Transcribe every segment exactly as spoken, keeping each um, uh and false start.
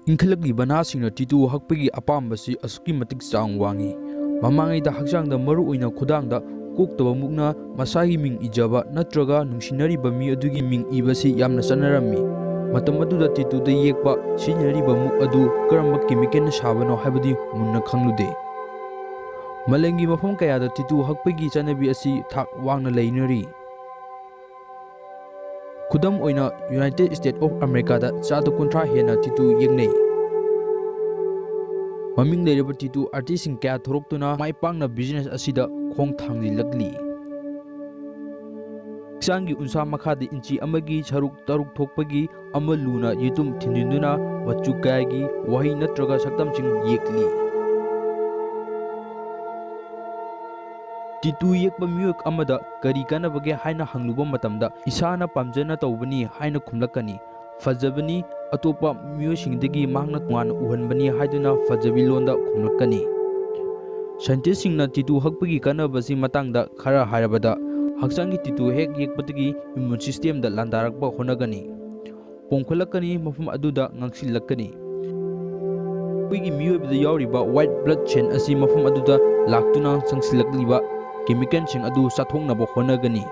ꯏꯟꯈꯠꯂꯛꯂꯤꯕ ꯅꯍꯥꯁꯤꯡꯅ ꯇꯤꯇꯨ ꯍꯛꯄꯒꯤ ꯑꯄꯥꯝꯕꯁꯤ ꯑꯁꯨꯛꯀꯤ ꯃꯇꯤꯛ ꯆꯥꯡ ꯋꯥꯡꯏ꯫ ꯃꯃꯥꯡꯉꯩꯗ ꯍꯛꯆꯥꯡꯗ, ꯃꯔꯨꯑꯣꯏꯅ ꯈꯨꯗꯥꯡꯗ ꯀꯣꯛꯇꯕ ꯃꯨꯛꯅ ꯃꯁꯥꯒꯤ ꯃꯤꯡ ꯏꯖꯕ ꯅꯠꯇ꯭ꯔꯒ ꯅꯨꯡꯁꯤꯅꯔꯤꯕ ꯃꯤ ꯑꯗꯨꯒꯤ ꯃꯤꯡ ꯏꯕꯁꯤ ꯌꯥꯝꯅ ꯆꯠꯅꯔꯝꯃꯤ꯫ ꯃꯇꯝ ꯑꯗꯨꯗ ꯇꯤꯇꯨꯗ ꯌꯦꯛꯄ ꯁꯤꯖꯤꯟꯅꯔꯤꯕ ꯃꯨꯛ ꯑꯗꯨ ꯀꯔꯝꯕ ꯀꯦꯃꯤꯀꯦꯜꯅ ꯁꯥꯕꯅꯣ ꯍꯥꯏꯕꯗꯤ ꯃꯨꯟꯅ ꯈꯪꯂꯨꯗꯦ꯫ ꯃꯥꯂꯦꯝꯒꯤ ꯃꯐꯝ ꯀꯌꯥꯗ ꯇꯤꯇꯨ ꯍꯛꯄꯒꯤ ꯆꯠꯅꯕꯤ ꯑꯁꯤ ꯊꯥꯛ ꯋꯥꯡꯅ ꯂꯩꯅꯔꯤ꯫ ꯈꯨꯗꯝ ꯑꯣꯏꯅ, ꯌꯨꯅꯥꯏꯇꯦꯗ ꯁ꯭ꯇꯦꯠ ꯑꯣꯐ ꯑꯃꯦꯔꯤꯀꯥꯗ ꯆꯥꯗ ꯀꯨꯟꯊ꯭ꯔꯥ ꯍꯦꯟꯅ ꯇꯤꯇꯨ ꯌꯦꯛꯅꯩ꯫ ꯃꯃꯤꯡ ꯂꯩꯔꯕ ꯇꯤꯇꯨ ꯑꯥꯔꯇꯤꯁꯁꯤꯡ ꯀꯌꯥ ꯊꯣꯔꯛꯇꯨꯅ ꯃꯥꯏ ꯄꯥꯛꯅ ꯕꯤꯖꯤꯅꯦꯁ ꯑꯁꯤꯗ ꯈꯣꯡ ꯊꯥꯡꯖꯤꯜꯂꯛꯂꯤ꯫ ꯍꯛꯆꯥꯡꯒꯤ ꯎꯟꯁꯥ ꯃꯈꯥꯗ ꯏꯟꯆꯤ ꯑꯃꯒꯤ ꯁꯔꯨꯛ ꯇꯔꯨꯛ ꯊꯣꯛꯄꯒꯤ ꯑꯃ ꯂꯨꯅ ꯌꯦꯇꯨꯝ ꯊꯤꯟꯖꯤꯟꯗꯨꯅ ꯃꯆꯨ ꯀꯌꯥꯒꯤ ꯋꯥꯍꯩ ꯅꯠꯇ꯭ꯔꯒ ꯁꯛꯇꯝꯁꯤꯡ ꯌꯦꯛꯂꯤ꯫ ꯇꯤꯇꯨ ꯌꯦꯛꯄ ꯃꯤꯑꯣꯏ ꯑꯃꯗ ꯀꯔꯤ ꯀꯥꯟꯅꯕꯒꯦ ꯍꯥꯏꯅ ꯍꯪꯂꯨꯕ ꯃꯇꯝꯗ, "ꯏꯁꯥꯅ ꯄꯥꯝꯖꯅ ꯇꯧꯕꯅꯤ" ꯍꯥꯏꯅ ꯈꯨꯝꯂꯛꯀꯅꯤ꯫ "ꯐꯖꯕꯅꯤ, ꯑꯇꯣꯞꯄ ꯃꯤꯑꯣꯏꯁꯤꯡꯗꯒꯤ ꯃꯍꯥꯛꯅ ꯇꯣꯉꯥꯟꯅ ꯎꯍꯟꯕꯅꯤ" ꯍꯥꯏꯗꯨꯅ ꯐꯖꯕꯤ ꯂꯣꯟꯗ ꯈꯨꯝꯂꯛꯀꯅꯤ꯫ ꯁꯥꯏꯟꯇꯤꯁꯁꯤꯡꯅ ꯇꯤꯇꯨ ꯍꯛꯄꯒꯤ ꯀꯥꯟꯅꯕꯁꯤ ꯃꯇꯥꯡꯗ ꯈꯔ ꯍꯥꯏꯔꯕꯗ, ꯍꯛꯆꯥꯡꯒꯤ ꯇꯤꯇꯨ ꯍꯦꯛ ꯌꯦꯛꯄꯗꯒꯤ ꯏꯃ꯭ꯌꯨꯟ ꯁꯤꯁꯇꯦꯝꯗ ꯂꯥꯟꯗꯥꯔꯛꯄ ꯍꯣꯠꯅꯒꯅꯤ, ꯄꯣꯝꯈꯠꯂꯛꯀꯅꯤ, ꯃꯐꯝ ꯑꯗꯨꯗ ꯉꯥꯡꯁꯤꯜꯂꯛꯀꯅꯤ꯫ ꯑꯩꯈꯣꯏꯒꯤ ꯃꯤꯑꯣꯏꯕꯗ ꯌꯥꯎꯔꯤꯕ ꯋꯥꯏꯠ ꯕ꯭ꯂꯗ ꯁꯦꯜ ꯑꯁꯤ ꯃꯐꯝ ꯑꯗꯨꯗ ꯂꯥꯛꯇꯨꯅ ꯆꯪꯁꯤꯜꯂꯛꯂꯤꯕ ꯀꯦꯃꯤꯀꯦꯜꯁꯤꯡ ꯑꯗꯨ ꯆꯥꯊꯣꯛꯅꯕ ꯍꯣꯠꯅꯒꯅꯤ꯫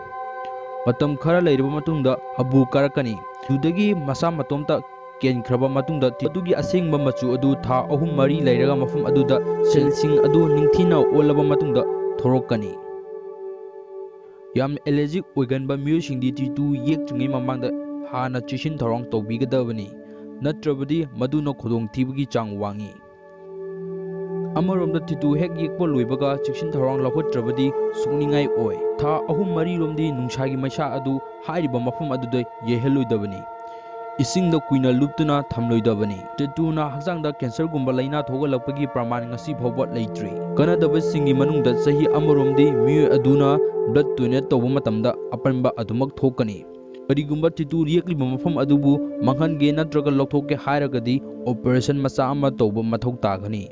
ꯃꯇꯝ ꯈꯔ ꯂꯩꯔꯕ ꯃꯇꯨꯡꯗ ꯍꯥꯄꯨ ꯀꯥꯔꯛꯀꯅꯤ꯫ ꯑꯗꯨꯗꯒꯤ ꯃꯁꯥ ꯃꯇꯣꯝꯇ ꯀꯦꯟꯈ꯭ꯔꯕ ꯃꯇꯨꯡꯗ, ꯑꯗꯨꯒꯤ ꯑꯁꯦꯡꯕ ꯃꯆꯨ ꯑꯗꯨ ꯊꯥ ꯑꯍꯨꯝ ꯃꯔꯤ ꯂꯩꯔꯒ ꯃꯐꯝ ꯑꯗꯨꯗ ꯁꯦꯜꯁꯤꯡ ꯑꯗꯨ ꯅꯤꯡꯊꯤꯅ ꯑꯣꯜꯂꯕ ꯃꯇꯨꯡꯗ ꯊꯣꯔꯛꯀꯅꯤ꯫ ꯌꯥꯝꯅ ꯑꯦꯂꯔꯖꯤꯛ ꯑꯣꯏꯒꯟꯕ ꯃꯤꯑꯣꯏꯁꯤꯡꯗꯤ ꯇꯤꯇꯨ ꯌꯦꯛꯇ꯭ꯔꯤꯉꯩ ꯃꯃꯥꯡꯗ ꯍꯥꯟꯅ ꯆꯦꯛꯁꯤꯟ ꯊꯧꯔꯥꯡ ꯇꯧꯕꯤꯒꯗꯕꯅꯤ, ꯅꯠꯇ꯭ꯔꯕꯗꯤ ꯃꯗꯨꯅ ꯈꯨꯗꯣꯡꯊꯤꯕꯒꯤ ꯆꯥꯡ ꯋꯥꯡꯏ꯫ ꯑꯃꯔꯣꯝꯗ, ꯇꯤꯇꯨ ꯍꯦꯛ ꯌꯦꯛꯄ ꯂꯣꯏꯕꯒ ꯆꯦꯛꯁꯤꯟ ꯊꯧꯔꯥꯡ ꯂꯧꯈꯠꯇ꯭ꯔꯕꯗꯤ ꯁꯣꯛꯅꯤꯡꯉꯥꯏ ꯑꯣꯏ꯫ ꯊꯥ ꯑꯍꯨꯝ ꯃꯔꯤ ꯔꯣꯝꯗꯤ ꯅꯨꯡꯁꯥꯒꯤ ꯃꯩꯁꯥ ꯑꯗꯨ ꯍꯥꯏꯔꯤꯕ ꯃꯐꯝ ꯑꯗꯨꯗ ꯌꯩꯍꯜꯂꯣꯏꯗꯕꯅꯤ꯫ ꯏꯁꯤꯡꯗ ꯀꯨꯏꯅ ꯂꯨꯞꯇꯨꯅ ꯊꯝꯂꯣꯏꯗꯕꯅꯤ꯫ ꯇꯤꯇꯨꯅ ꯍꯛꯆꯥꯡꯗ ꯀꯦꯟꯁꯔꯒꯨꯝꯕ ꯂꯥꯏꯅꯥ ꯊꯣꯛꯍꯜꯂꯛꯄꯒꯤ ꯄ꯭ꯔꯃꯥꯟ ꯉꯁꯤ ꯐꯥꯎꯕ ꯂꯩꯇ꯭ꯔꯤ꯫ ꯀꯥꯟꯅꯗꯕꯁꯤꯡꯒꯤ ꯃꯅꯨꯡꯗ ꯆꯍꯤ ꯑꯃꯔꯣꯝꯗꯤ ꯃꯤꯑꯣꯏ ꯑꯗꯨꯅ ꯕ꯭ꯂꯗ ꯗꯣꯅꯦꯠ ꯇꯧꯕ ꯃꯇꯝꯗ ꯑꯄꯟꯕ ꯑꯗꯨꯃꯛ ꯊꯣꯛꯀꯅꯤ꯫ ꯀꯔꯤꯒꯨꯝꯕ ꯇꯤꯇꯨ ꯌꯦꯛꯂꯤꯕ ꯃꯐꯝ ꯑꯗꯨꯕꯨ ꯃꯥꯡꯍꯟꯒꯦ ꯅꯠꯇ꯭ꯔꯒ ꯂꯧꯊꯣꯛꯀꯦ ꯍꯥꯏꯔꯒꯗꯤ ꯑꯣꯄꯔꯦꯁꯟ ꯃꯆꯥ ꯑꯃ ꯇꯧꯕ ꯃꯊꯧ ꯇꯥꯒꯅꯤ꯫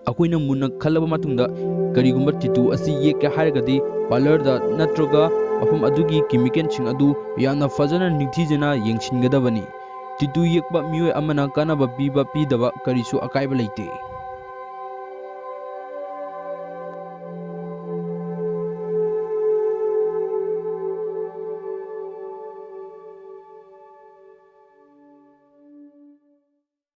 ꯑꯩꯈꯣꯏꯅ ꯃꯨꯟꯅ ꯈꯜꯂꯕ ꯃꯇꯨꯡꯗ, ꯀꯔꯤꯒꯨꯝꯕ ꯇꯤꯇꯨ ꯑꯁꯤ ꯌꯦꯛꯀꯦ ꯍꯥꯏꯔꯒꯗꯤ, ꯄꯥꯔꯂꯔꯗ ꯅꯠꯇ꯭ꯔꯒ ꯃꯐꯝ ꯑꯗꯨꯒꯤ ꯀꯦꯃꯤꯀꯦꯜꯁꯤꯡ ꯑꯗꯨ ꯌꯥꯝꯅ ꯐꯖꯅ ꯅꯤꯡꯊꯤꯖꯅ ꯌꯦꯡꯁꯤꯟꯒꯗꯕꯅꯤ꯫ ꯇꯤꯇꯨ ꯌꯦꯛꯄ ꯃꯤꯑꯣꯏ ꯑꯃꯅ ꯀꯥꯟꯅꯕ ꯄꯤꯕ ꯄꯤꯗꯕ ꯀꯔꯤꯁꯨ ꯑꯀꯥꯏꯕ ꯂꯩꯇꯦ꯫